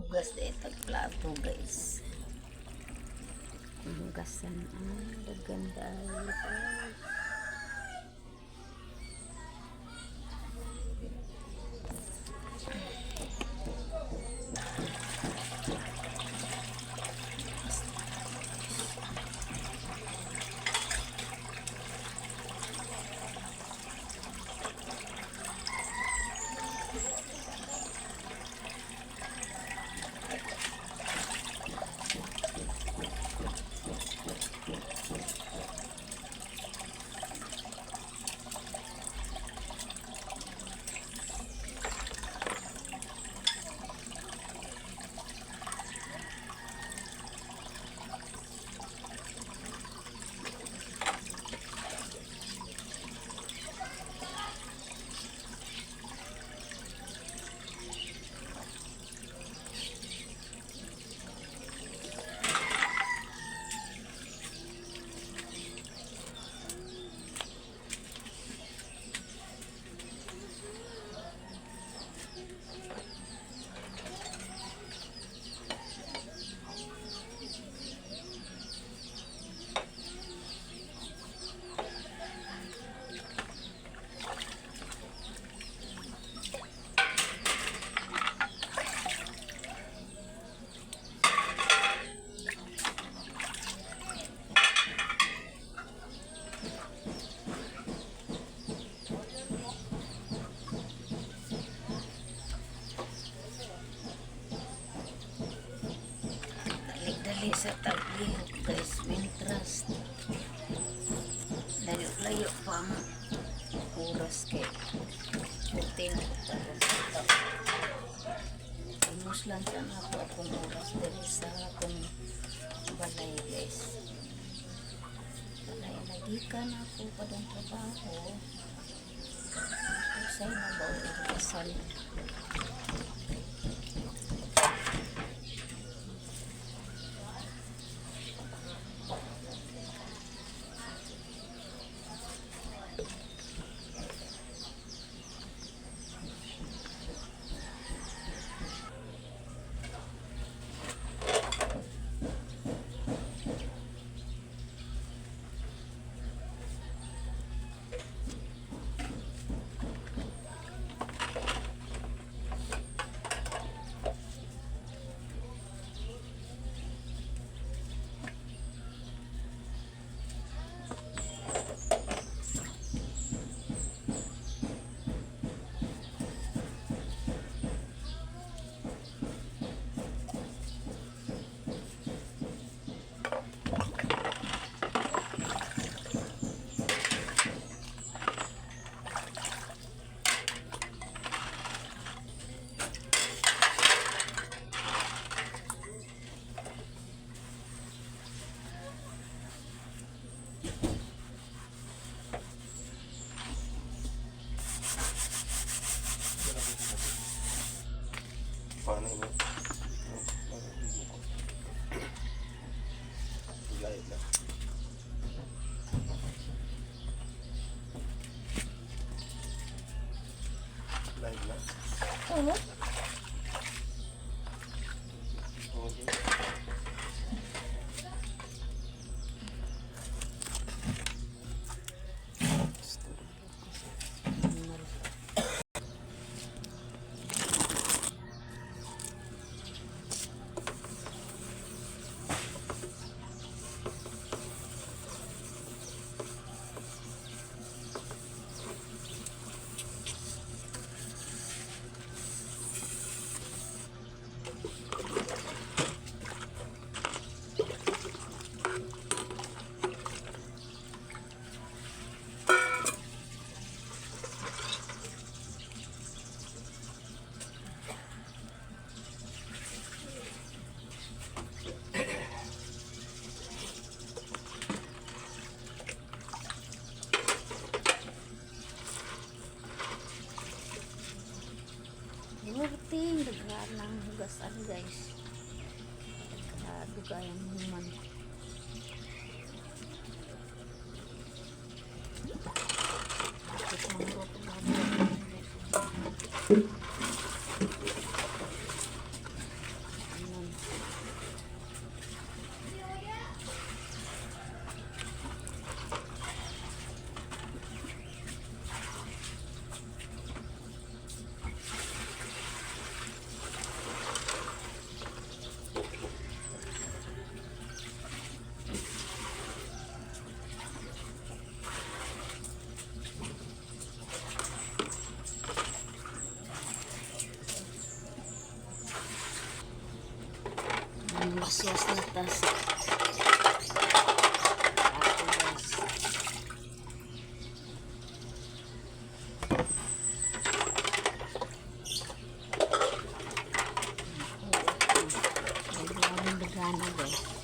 Hugas diay tag plato, guys. Hugasan ang daghan kaayo, guys. Dali-dali sa taglihok, guys. Mintras. Layo-layo pa ang oras kay 14 karon. Almost lang sa ako akong oras diri sa akong balay, guys. Balay lagi ka na ako pa dong trabaho. Usay na ba o orasan? Paano yun? Live na. Live na. Oo. Okay. Working, daghan ng hugasan, guys. Nagkadugayan human. Bakit mangrot ang Magmaswas na ta sa ato, guys. Ay, grabe gana, guys.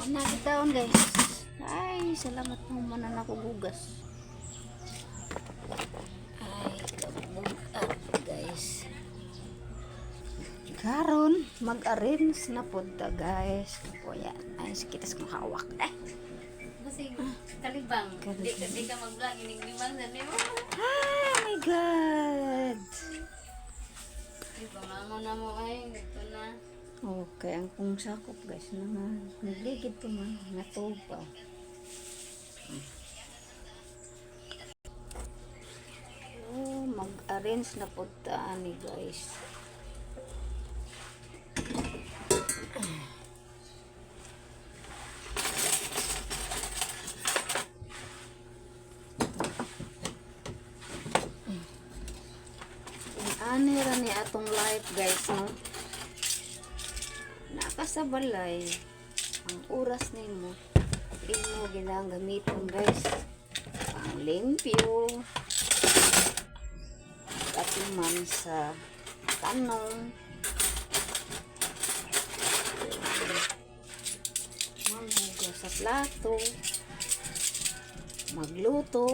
Manakitaon, guys. Ay, salamat mo manan ako bugas. Ay, kabugat, guys. Karon, mag-arrange na po ta, guys. Kapoya. Ay, sakitas kong hawak. Eh. Kasi kalibang. Di ka mag-vlog, ining libang sa nimo. Ah, my God. Di ba mamo na mo ay dito na. Okay, ang kong sakop, guys, na nga. Nagligid ko man. Natuog pa. Oh, mag-arrange na po ta ani, guys. Ani ra ni atong life, guys, no? Nakasabalay ang oras nimo, imo ginang gamiton, guys, ang limpyo man sa tanong, manghugas sa plato, magluto.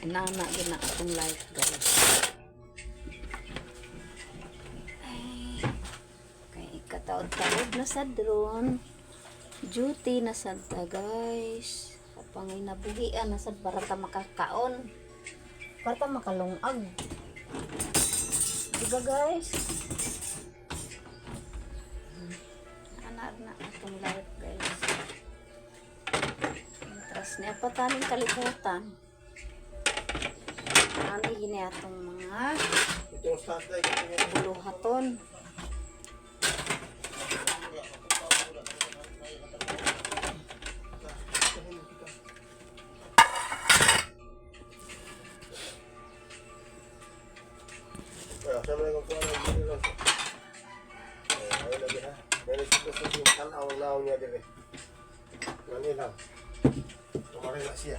Inana gina atong life, guys. Ay, kay kataod-taod na sa drone. Duty na sad ta, guys. Sa panginabuhian na sad para ta makakaon. Para ta makalungag. Diba, guys? Ana na atong life, guys. Atras niya pa taning kalibutan. Ano gini atong mga Itong stand ay buluhaton. Sama na kung kuha ng dito lang. Ay, lagi ha. Meron siya gusto yung tanaw ang naon niya dire. Ngani lang. Tumari na siya.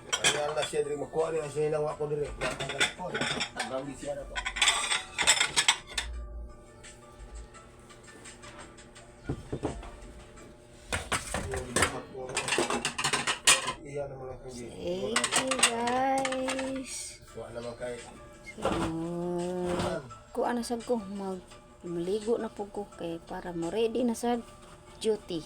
Kaya na siya dire makuha niya siya nang ako dire. Natanggal ko. Tanggal siya na to. Yung dapat ko. Iya naman ang kagi. Thank you, guys. Wala naman kay. So, kuan na sad ko, mag maligo na po ko kay para mo ready na sad duty.